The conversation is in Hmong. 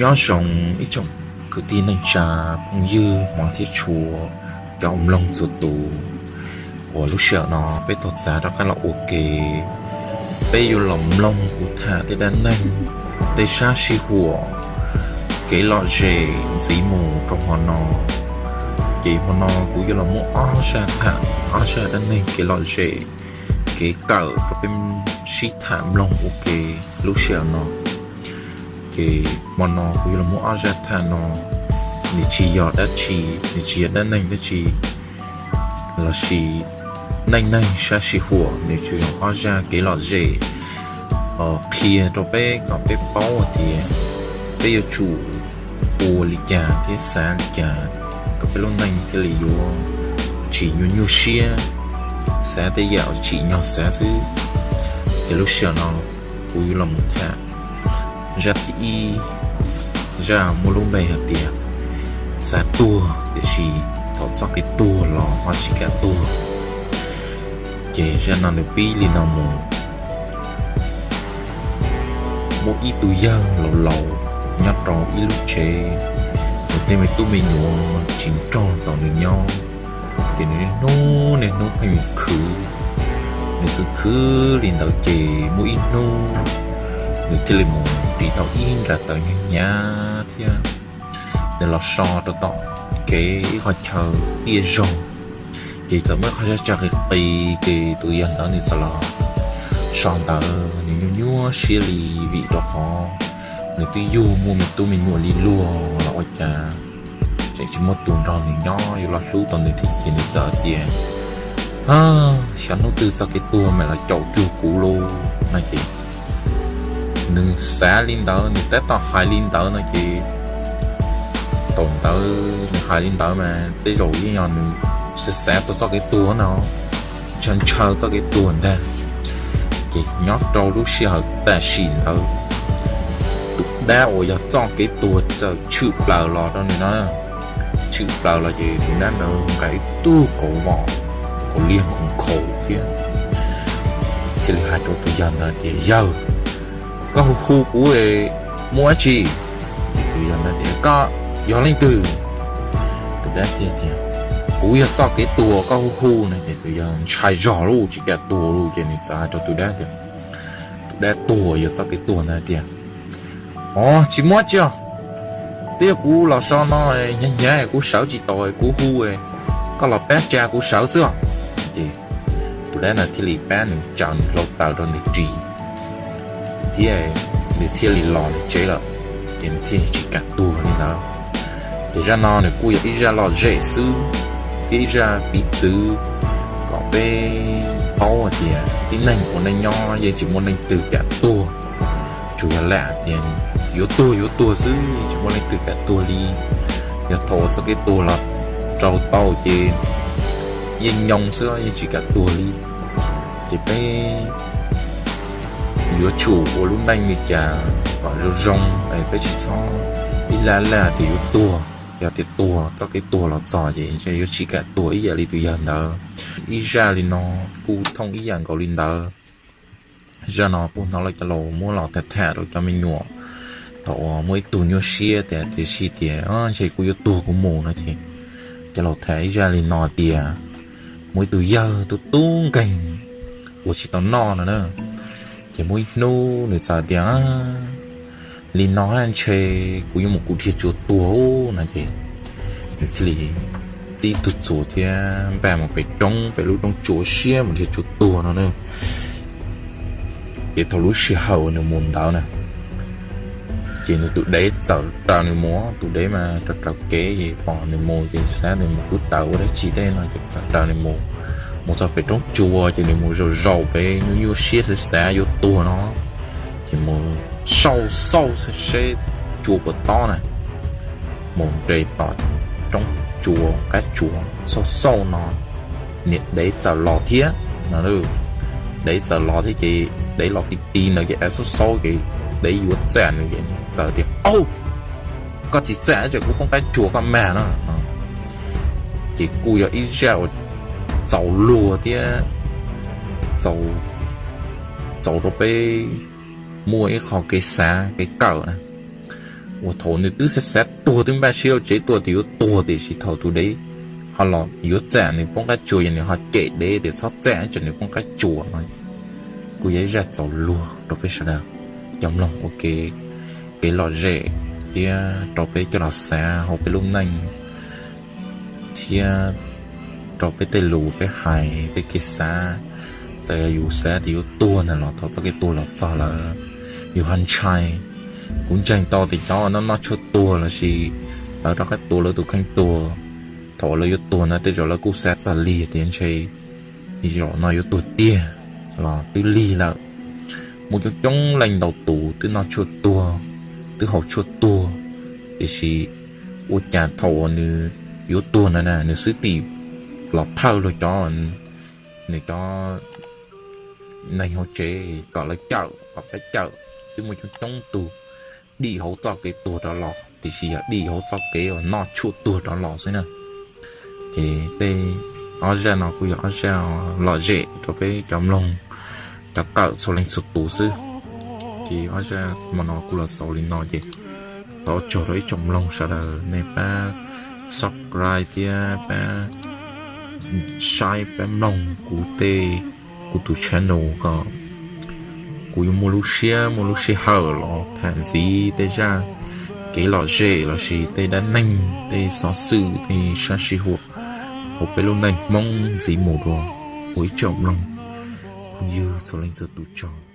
Nyob zoo ib tsoom kwv tij neej tsa, phooj ywg hmov thiab tshua, cov mloog txhua tus, uas lub sij hawm no peb tau txav rov qab los ua ke. Peb yuav los mloog kuv tham tej dab neeg, tej sab sij huam, kev lom zem ntxiv mus rau hmo no. Ces hmo no kuv yuav los muab ob zaj tham, ob zaj dab neeg kev lom zem, kev kawm rau peb sib tham mloog ua ke lub sij hawm no. Ces hmo no kuv yuav los muab ob zaj tham no, nws tsis yog dab tsi, nws tsis yog dab neeg dab tsi, lossis neej neeg sab sij huam, nws tsuas yog ob zaj kev lom zem qhia rau peb kom peb paub hais tias peb yuav tsum ua li cas thiab xav li cas kom peb lub neej thiaj li yuav tsis nyuaj nyuaj siab, xav tej yam uas tsim nyog xav xwb. Ces lub sij hawm no kuv yuav los mus tham zaj thib ib, zaj muaj lub npe hais tias xav tuag tiam sis thaum txoj kev tuag los ho tsis kam tuag. Ces zaj no nws pib li no mus. Muaj ib tug yawg laus laus nyob rau ib lub tsev, nws tej me tub me nyuam tsis nrog tau nws nyob, ces nws niaj hnub niaj hnub pheej mus khwv. Nws khwv khwv li ntawd ces muaj ib hnub nws thiaj li mus ris tau ib nra tawv hnyav hnyav thiab. Nws los so rau tom kev ib qho chaw tiaj zaug, ces txawm muaj ib qho tsag tsag qis qis, ces tus yawg ntawd nws txawm los so ntawd, nws nyuaj nyuaj siab li vim rau qhov nws twb yug muaj me tub me nyuam li luag los ua cas tseem tsis muaj tus nrog nws nyob yuav los hlub tau nws thiab. Ces nws txawm tias, xyov hnub twg txoj kev tuag mam los caum cuag kuv lauj no ces nws xav li ntawd, nws tab tom hais li ntawd no ces thaum ntawd nws hais li ntawd mas tej zaum yeej yog nws xav xav txog txoj kev tuag no, ntshaw ntshaw txoj kev tuag ntag. Ces nyob rau lub sij hawm tam sim ntawd, tus dab uas yog txoj kev tuag txawm tshwm plaws los rau nws no. Tshwm plaws los ces tus dab ntawd nqa ib tug qauv vom, qauv liag nkhaus nkhaus thiab, thiaj li hais rau tus yawg ntawd tias, yawg, koj hu hu kuv muaj dab tsi? Ces tus yawg ntawd tias, koj yog leej twg? Tus dab thiaj tias, kuv yog txoj kev tuag koj hu hu no. Ces tus yawg ntshai zog lawm tsis kam tuag lawm ces nws txawm hais rau tus dab tias, tus dab tuag yog txoj kev tuag ntawd tias, o, tsis muaj dab tsi os, twb yog kuv los so no hnyav hnyav kuv sawv tsis tau kuv hu, koj los pab tsa kuv sawv xwb os. Ces tus dab ntawd thiaj li pab nws tsaws nws hlau taws rau nws ris thiab nws thiaj li los nws tsev lawm, ces nws thiaj tsis kam tuag li ntawd. Ces zaj no nws kuj yog ib zaj lom zem xwb thiab ib zaj piv txwv kom peb paub hais tias tib neeg ua neej nyob yeej tsis muaj leej twg kam tuag, tsuas yog lam tias yuav tuag yuav tuag xwb, tsis muaj leej twg kam tuag li. Yog thaum txoj kev tuag los rau tau ces yeej nyoo xwb yeej tsis kam tuag li. Ces peb yuav tsum ua lub neej li cas kom zoo zoo es peb tsis txhob ib laj laj tias yuav tuag, yog tias tuag txoj kev tuag los txog ces yuav tsis kam tuag ib yam li tus yawg ntawd. Ib zaj li no kuj thooj ib yam nkaus li ntawd. Zaj no kuj hnov lawv cov laus muab los tham tham rau cov me nyuam thaum uas muaj ib tug nyuaj siab tias tiam sis tias ntshe kuv yuav tuag kuv mus no ces cov laus tham ib zaj li no tias muaj ib tug yawg tub tub nkeeg uas tsis tau noj no na, ces muaj ib hnub nws txawm tias li no ntshe kuv yuav mus kuv dhia tsua tuag no ces nws thiaj li txib tug txuas thiab npaj mus pem roob, pem lub roob tsua siab mus dhia tsua tuag no na. Ces thaum lub sij hawm uas nws mus ntawd na, ces nws tus dev txawm raws nws mus, tus dev mas raws raws kev es pom nws mus ces xav nws mus kub taws ua dab tsi tej no ces txawm raws nws mus. Mus txog pem roob tsua ces nws mus zaum zaum pem nyuaj nyuaj siab xav xav yuav tuag no, ces mus xauj xauj seb tsua puas tob na, mus nres tom roob tsua qab tsuas xauj xauj no, niag dev txawm los thiab no. Dev txawm los thiab ces dev los ti ti ntawd ces av xauj xauj ces dev yuav txam nws ces txawm tias, au, koj tsis txam ces kuv poob qab tsuas koj mag na. Ces kuj yog ib zaj uas txaus luag thiab txaus rau peb muaj ib qho kev xav kev kawm na. uas thaum nws twb xav xav tuag, twb npaj siab ua tsev tuag tias yuav tuag, tiam sis thaum tus dev ho los yuav txam nws poob qab tsuas, yog nws ho cem dev tias txhob txam, tseem nws poob qab tsuas no. Kuj yog ib zaj txaus luag rau peb sawv daws cov mloog ua ke, kev lom zem thiab rau peb coj los xav hauv peb lub neej thiab rau peb tej lus peb hais, peb kev xav. Txawm yog yus xav tias yuav tuag ntag los thaum txoj kev tuag los txog lawm, yus ho ntshai. Kuv ntseeg tau tias cov uas noj noj tshuaj tuag lossis lawv rov qab tuav lawv tus kheej tuag, thaum uas lawv yuav tuag ntawd tej zaum lawv kuj xav txog lig tias ntshe zaum no yuav tuag tiag los twb lig lawm. Muaj coob coob leej ntau tus twb noj tshuaj tuag, twb haus tshuaj tuag, tiam sis ua cas thaum uas nws yuav tuag ntawd na nws xwb tim los thawj luag cov, nws cov neeg hauv tsev kom lawv cawm, kom pab cawm. Twb muaj coob coob tus dim hauv txoj kev tuag rov los, tiam sis yog dim hauv txoj kev uas noj tshuaj tuag rov los xwb na. Ces tej ob zaj no kuj yog ob zaj lom zem rau peb cov mloog, cov kawm txhua leej txhua tus xwb. Ces ob zaj hmo no kuv los xaus li no ces thov tsaug rau ib tsoom mloog sawv daws nej pab subscribe thiab pab saib pab mloog kuv tej, kuv tus channel kom kuv yuav muaj lub siab muaj lub sij hawm los tham ntxiv tej zaj kev lom zem lossis tej dab neeg, tej xov xwm, tej sab sij huam hauv peb lub neej Hmoob ntxiv mus dua. Ua ib tsoom mloog phooj ywg txhua leej txhua tus tsaug.